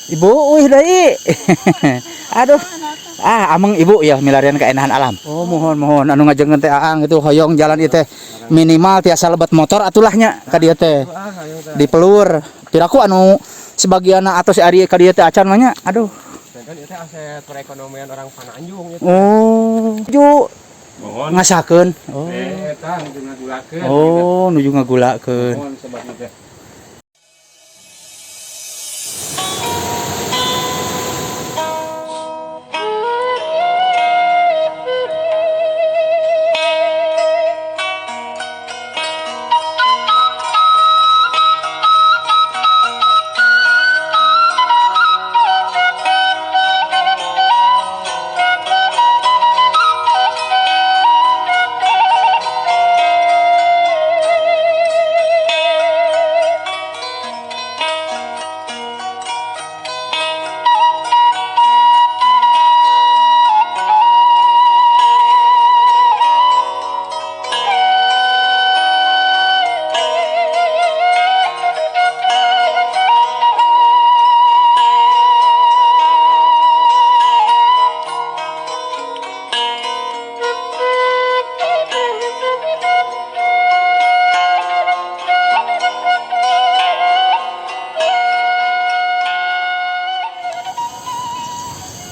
Ibu, uih deui. Aduh. Ah, ameng ibu ya milarian keindahan alam. Oh, mohon mohon anu ngajengeun teh aang itu hoyong jalan ieu teh minimal tiasa lebet motor atulah nya ka dieu teh. Di pelur. Piraku anu sebagian atau si Ari ka dieu teh acan mah nya. Aduh. Kan itu aset perekonomian orang Pananjung itu. Oh, ju Mohon. ngasakeun. Oh. Eta nuju ngagulakeun. Oh, nuju ngagulakeun. Mohon sobat teh.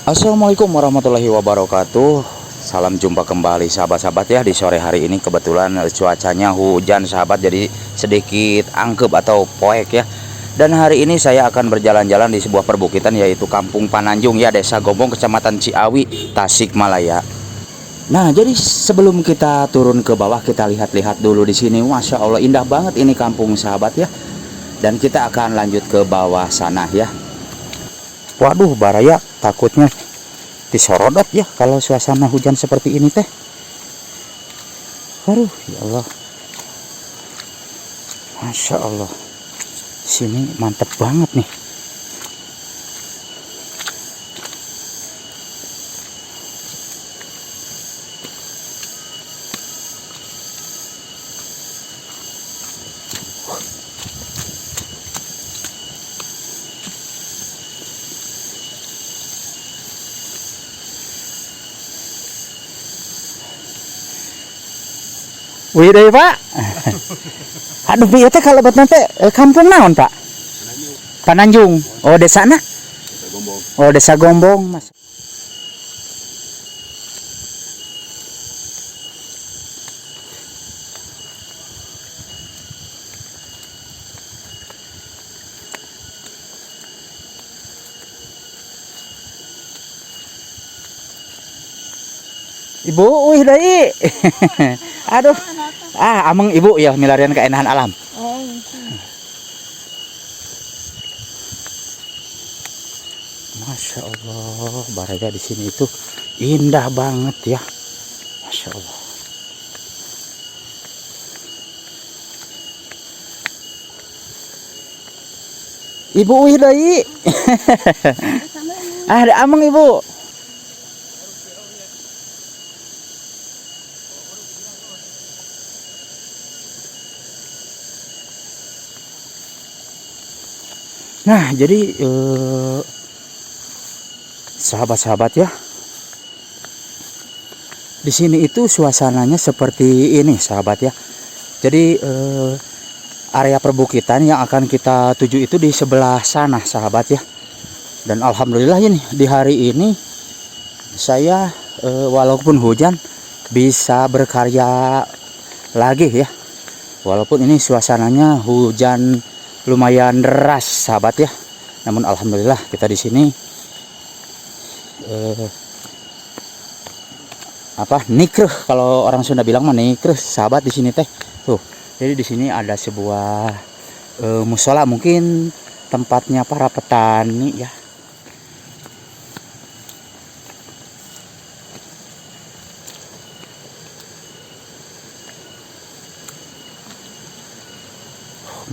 Assalamualaikum warahmatullahi wabarakatuh. Salam jumpa kembali sahabat-sahabat ya. Di sore hari ini kebetulan cuacanya hujan sahabat, jadi sedikit angkep atau poek ya. Dan hari ini saya akan berjalan-jalan di sebuah perbukitan, yaitu Kampung Pananjung ya, Desa Gombong, Kecamatan Ciawi, Tasikmalaya. Nah, jadi sebelum kita turun ke bawah, kita lihat-lihat dulu di sini. Masya Allah, indah banget ini kampung sahabat ya. Dan kita akan lanjut ke bawah sana ya. Waduh, baraya takutnya disorodot ya kalau suasana hujan seperti ini teh. Aduh, ya Allah. Masya Allah. Sini mantep banget nih. Wih deh Pak. Aduh, ieu teh kalau buat nanti kampung naon Pak? Pananjung. Oh, desa na? Desa Gombong. Oh, Desa Gombong, Mas. Ibu, uih deui. Aduh. Ah, ameng ibu ya milarian keindahan alam. Oh, Masya Allah, baraya di sini itu indah banget ya. Masya Allah. Ibu uih deui. Ah, ada ameng ibu. Nah, jadi sahabat-sahabat ya, di sini itu suasananya seperti ini, sahabat ya. Jadi area perbukitan yang akan kita tuju itu di sebelah sana, sahabat ya. Dan alhamdulillah ini di hari ini saya walaupun hujan bisa berkarya lagi ya. Walaupun ini suasananya hujan lumayan deras, sahabat ya. Namun alhamdulillah kita di sini nikreh, kalau orang Sunda bilang mah nikreh, sahabat, di sini teh. Tuh. Jadi di sini ada sebuah musola, mungkin tempatnya para petani ya.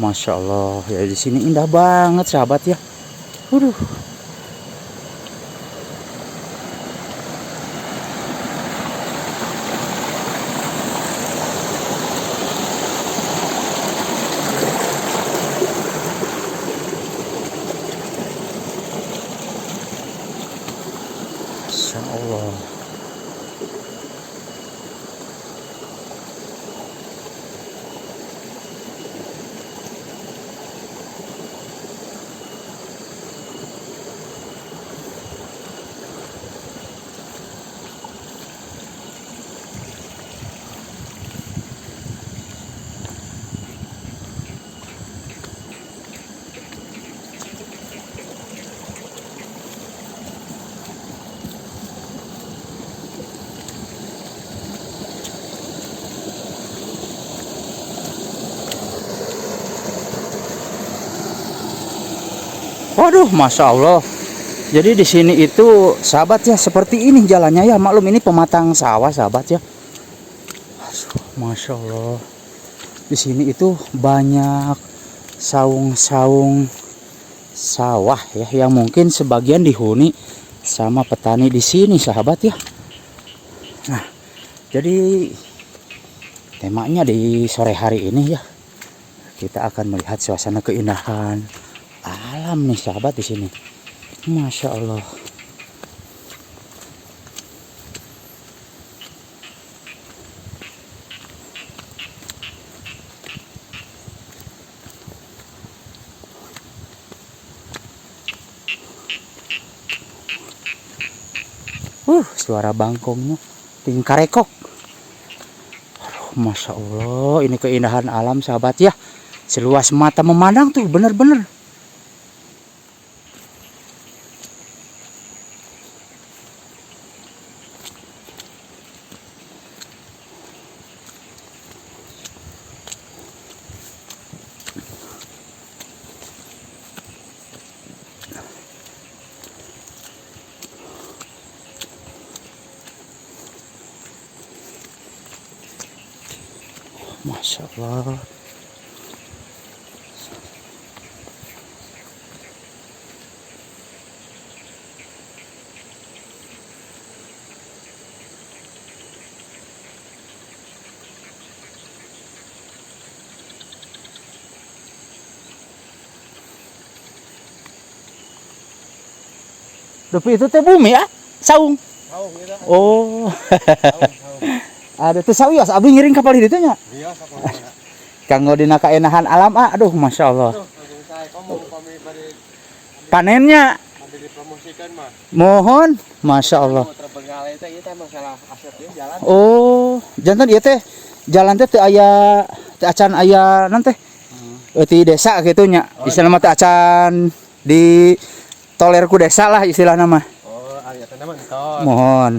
Masya Allah ya, di sini indah banget sahabat ya. Waduh. Masya Allah. Waduh, masya Allah. Jadi di sini itu sahabat ya, seperti ini jalannya ya. Maklum ini pematang sawah sahabat ya. Aduh, masya Allah. Di sini itu banyak saung-saung sawah ya, yang mungkin sebagian dihuni sama petani di sini sahabat ya. Nah, jadi temanya di sore hari ini ya, kita akan melihat suasana keindahan alam nih sahabat di sini. Masya Allah. Suara bangkongnya tingkarekok. Aduh, masya Allah, ini keindahan alam sahabat ya. Seluas mata memandang tuh bener-bener. Masya Allah. Tapi itu teh bumi ya, saung. Saung gitu. Oh. Saung, saung. Ada teh sawios abdi ngiring ka palih ditu nya. Iya, sok mangga. Kanggo dina kaenahan alam ah, aduh masya Allah. Aduh, langsung saya komo upami bade Panennya bade dipromosikan mah. mohon, masya Allah. Terbengkalai teh ieu teh masalah aset ieu jalan. Oh, janten ieu teh jalan teh teu aya teu acan aya naon teh? Ti desa kitu nya. Istilahna mah teu acan di toler ku desa lah istilahna mah. Oh, aya teh mah entos. Mohon.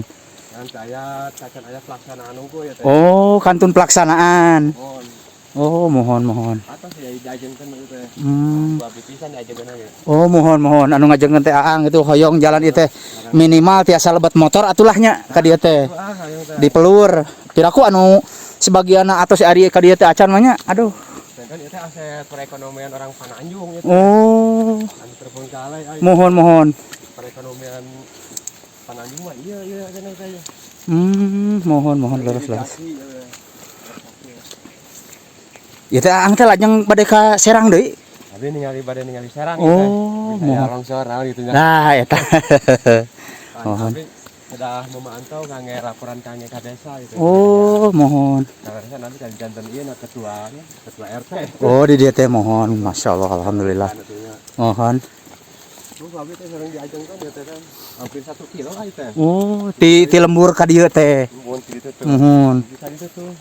Kan aya cacan aya pelaksanaan unggul ya teh. Oh, kantun pelaksanaan. Mohon. Oh, mohon mohon. Atos ya diajenkeun ieu teh. Hmm. Dua pipisan diajenkeun ge. Oh, mohon mohon anu ngajengkeun teh aang itu hoyong jalan ieu teh minimal tiasa lebet motor atulah nya ka dieu teh. Ah, hayang teh. Di pelur. Piraku anu sebagian atos ari ka dieu teh acan mah nya. Aduh. Sedangkan ieu teh aset perekonomian orang Pananjung ieu teh. Oh, Anu terbengkalai ai mohon mohon. perekonomian Pananjung mah iya iya cenah teh. Mohon mohon leres leres. Irigasi, ieu. Ieu teh aang teh lajeng bade ka Serang deui. Abi ningali bade ningali Serang Oh, ieu teh. Bisa mohon. longsor naon gitu nya. Nah, eta. Kan mohon. Abi sudah memantau kangge laporan kangge ka desa gitu. Oh, mohon. Kalau desa nanti kan janten ieu na ketua nya, ketua RT. Oh, di dieu teh mohon. Masya Allah, alhamdulillah. Kan atuh nya. Mohon. Oh, abi teh sering diajengkeun ieu teh kan. Hampir 1 kilo lah ieu teh. Oh, ti ti lembur ka dieu teh. Mun ti ditu tuh. Mohon. Di tadi tuh.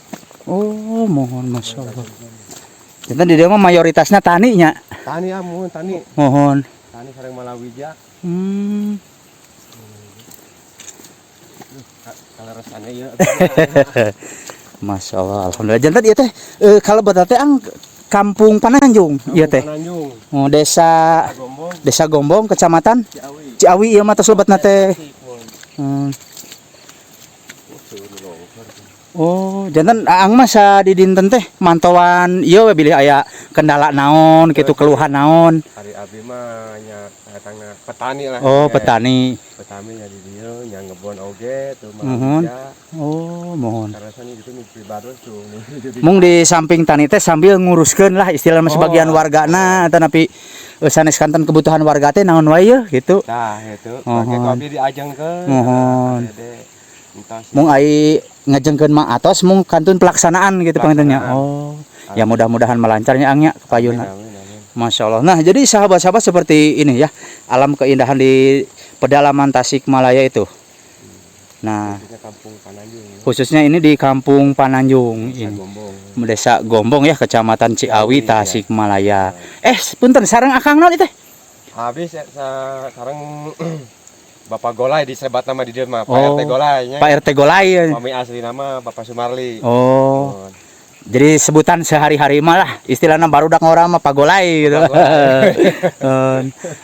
Oh, mohon masya Allah. Janten di dieu mah mayoritasnya tani nya. Tani ah, mohon tani. Mohon. Tani sareng Malawija. Kaleresannya ieu. Masya Allah, alhamdulillah. Janten ieu teh kalebet teh ang Kampung Pananjung ieu teh. Pananjung. Oh, desa Gombong, Desa Gombong, Kecamatan Ciawi. Ciawi ieu mah tos lebetna teh. Tasik, mohon. Hmm. Oh, seueur longsor. Oh, janten Aang mah sadidinten teh mantauan ieu we bilih aya kendala naon gitu, keluhan naon. Ari abi mah nya katangna petani lah. Oh, petani. Petani nya di dieu nya ngebon oge tuh mah. Muhun. Oh, mohon. Karena sani gitu nu pribados tuh. Mung di samping tani teh sambil nguruskeun lah istilahna sebagian wargana atanapi sanes kanten kebutuhan warga teh naon wae yeuh gitu. Tah gitu. Bage ku abi diajengkeun. Muhun. Mung ai ngajengkeun mah atos mung kantun pelaksanaan gitu panginten nya. Oh. Ya mudah-mudahan melancarnya Ang nya kepayuna. Masya Allah. Nah, jadi sahabat-sahabat seperti ini ya, alam keindahan di pedalaman Tasikmalaya itu. Nah, khususnya Kampung Pananjung. Khususnya ini di Kampung Pananjung Desa ini. Gombong. Desa Gombong ya, Kecamatan Ciawi, Tasikmalaya. Punten sareng akang naon ieu teh? Habis sareng Bapak Golai disebat nama di dieu mah, Pak RT Golai nya. Pak RT Golai. Pami asli nama Bapak Sumarli. Oh. Jadi sebutan sehari-hari mah lah istilahnya barudak ngora mah Pak Golai gitu.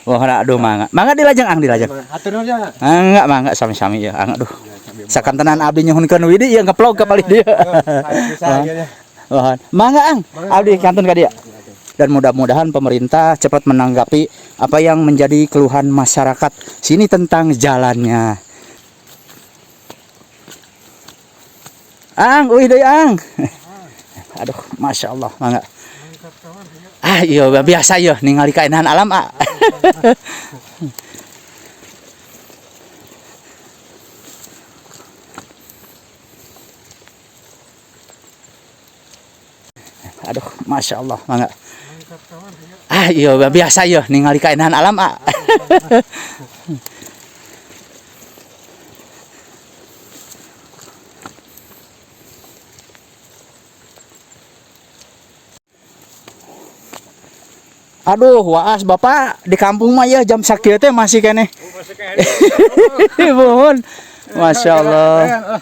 Wah, aduh mangga. Mangga dilajeng Ang dilajeng. Hatur nuhun ya. Enggak mangga sami-sami ya. Ang aduh. Sakantenan abdi nyuhunkeun widi ieu ngeplog ka palih dieu. Wah, mangga Ang. Abdi kantun ka dieu. Dan mudah-mudahan pemerintah cepat menanggapi apa yang menjadi keluhan masyarakat sini tentang jalannya. Ang, uih deui Ang. Aduh, masya Allah, mangga. Ah, iya biasa ya, ningali keindahan alam ah. Aduh, masya Allah, mangga. Ah, iya biasa ya, ningali keindahan alam ah. Aduh, waas Bapak di kampung mah ya jam sakieu teh masih keneh. Muhun. Masya Allah.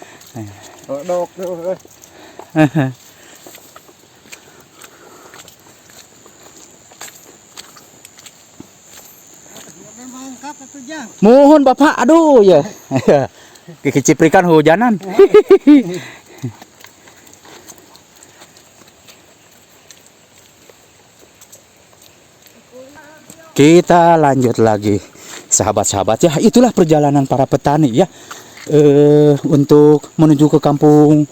Muhun Bapak, aduh ya. Kiciprikan hujanan. Kita lanjut lagi sahabat-sahabat ya. Itulah perjalanan para petani ya, untuk menuju ke kampung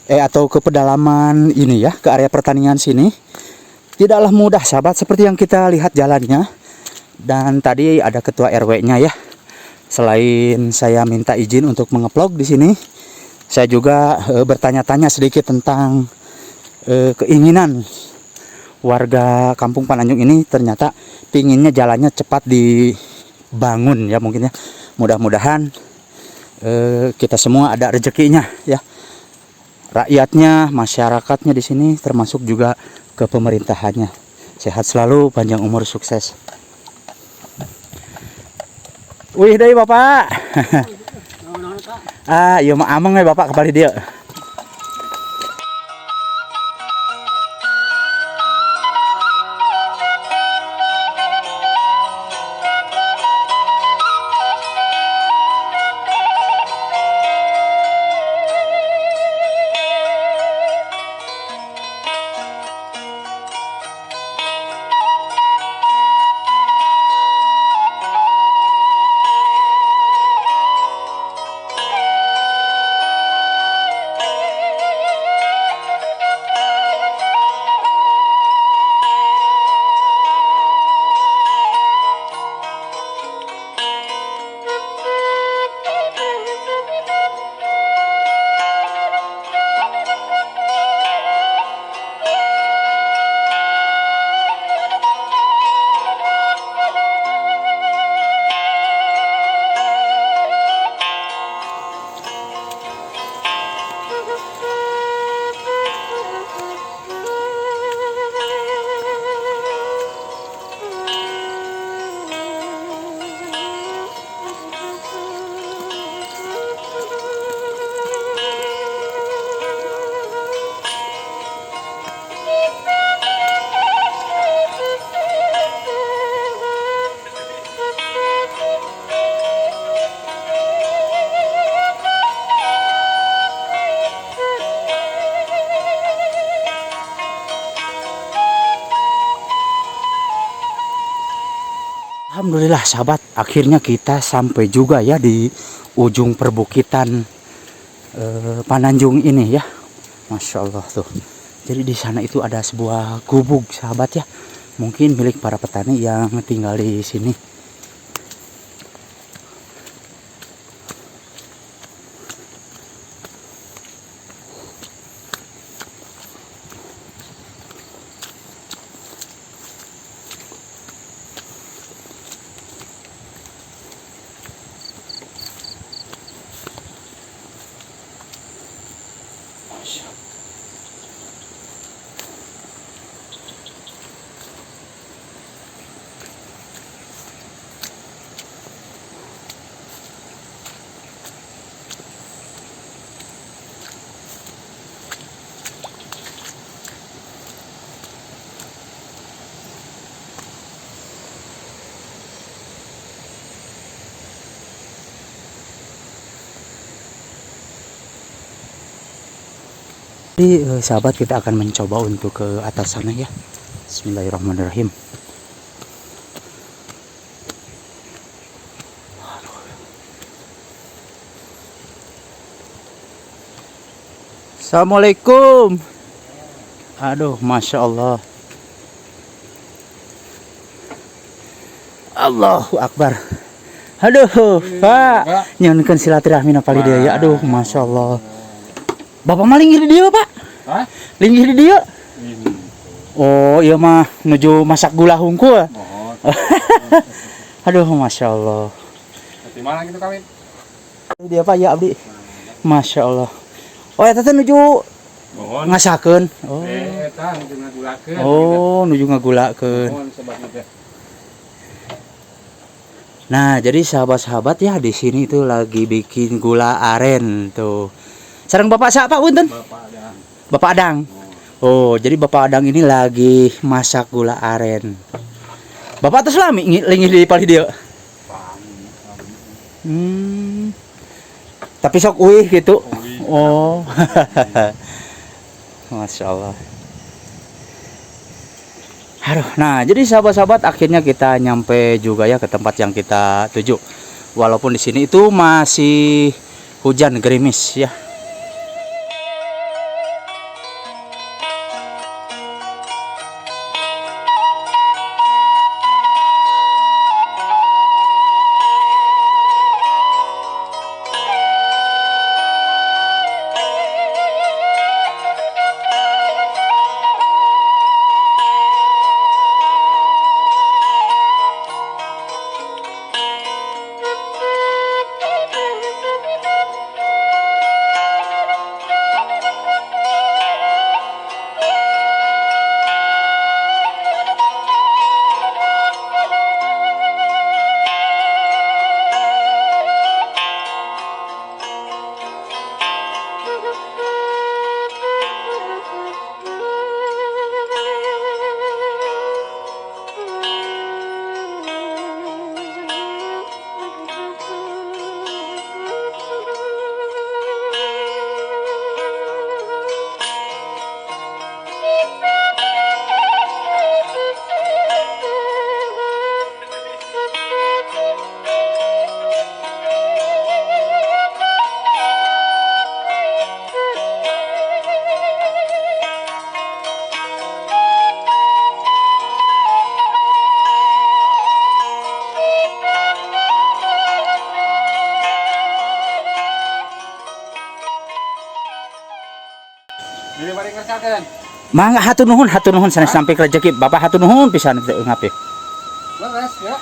atau ke pedalaman ini ya, ke area pertanian sini. Tidaklah mudah sahabat, seperti yang kita lihat jalannya. Dan tadi ada ketua RW-nya ya. Selain saya minta izin untuk mengeplog di sini, saya juga bertanya-tanya sedikit tentang keinginan warga Kampung Pananjung ini. Ternyata pinginnya jalannya cepat dibangun ya mungkin ya. Mudah-mudahan kita semua ada rezekinya ya. Rakyatnya, masyarakatnya di sini, termasuk juga ke pemerintahannya. Sehat selalu, panjang umur, sukses. Wih deui Bapak. Ah, ieu mah ameng we Bapak kembali dia. Alhamdulillah sahabat, akhirnya kita sampai juga ya di ujung perbukitan Pananjung ini ya. Masya Allah tuh. Jadi di sana itu ada sebuah gubuk sahabat ya. Mungkin milik para petani yang tinggal di sini. Masya Allah. Jadi sahabat, kita akan mencoba untuk ke atas sana ya. Bismillahirrahmanirrahim. Assalamualaikum. Aduh, masya Allah. Allahu Akbar. Aduh, Pak. Nyuhunkeun silaturahmi na palih dieu ya. Aduh, masya Allah. Bapak mah linggih di dieu, Pak? Hah? Linggih di dieu. Ini. Oh, ieu mah nuju masak gula hungkul. Mohon. Aduh, masya Allah. Di mana gitu kami? Dia Pak ya abdi. Masya Allah. Oh, eta teh nuju Mohon. ngasakeun. Oh. Eh, eta nuju ngagulakeun. Oh, nuju ngagulakeun. Mohon sebatna teh. Nah, jadi sahabat-sahabat ya, di sini itu lagi bikin gula aren tuh. Sareng Bapak siapa, punten? Bapak ada. Bapak Adang. Oh, jadi Bapak Adang ini lagi masak gula aren. Bapak terus lami linggih di palih dieu. Tapi sok uih gitu. Uih. Oh. Masya Allah. Aduh, nah jadi sahabat-sahabat akhirnya kita nyampe juga ya ke tempat yang kita tuju. Walaupun di sini itu masih hujan gerimis ya. Jadi bari ngersakeun. Mangga hatur nuhun sanes sampai rezeki Bapak hatur nuhun pisan teu ngape. Leres ya.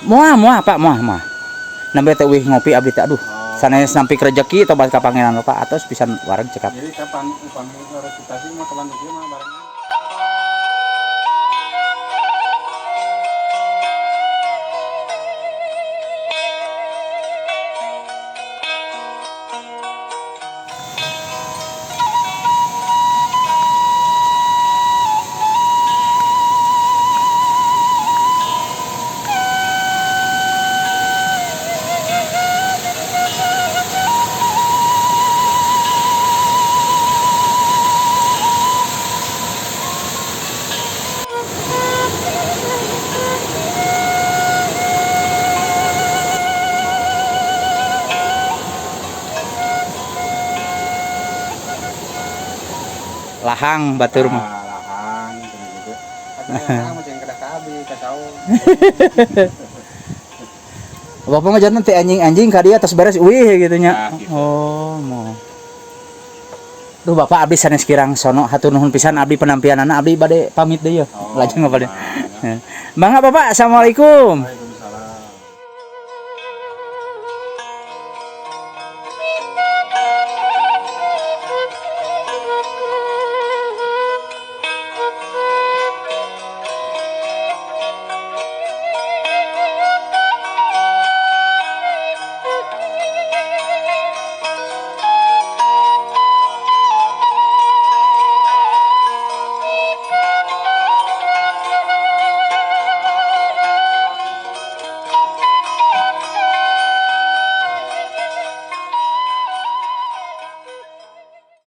Moal moal Pak, moal moal. Nembe teh uih ngopi abdi teh aduh. Sanes sampai rezeki tobat ka pangeran Bapak atos pisan wareg cekap. Jadi kapan upami resitasi mah kapan ieu mah barengan. Lahang batur mah. Ah, lahang cenah gitu. Atuh lahang mah jeung kedah ka abdi ka saung. Bapak mah janten teh anjing-anjing ka dieu tos beres wih gitu nya. Nah, gitu. Oh, mau. Duh, Bapak, abdi sanes kirang sono, hatur nuhun pisan abdi penampilanana, abdi bade pamit deui ya. Oh, Lajeng apa deh. mangga. Mangga, Bapak, assalamualaikum. Waalaikumsalam.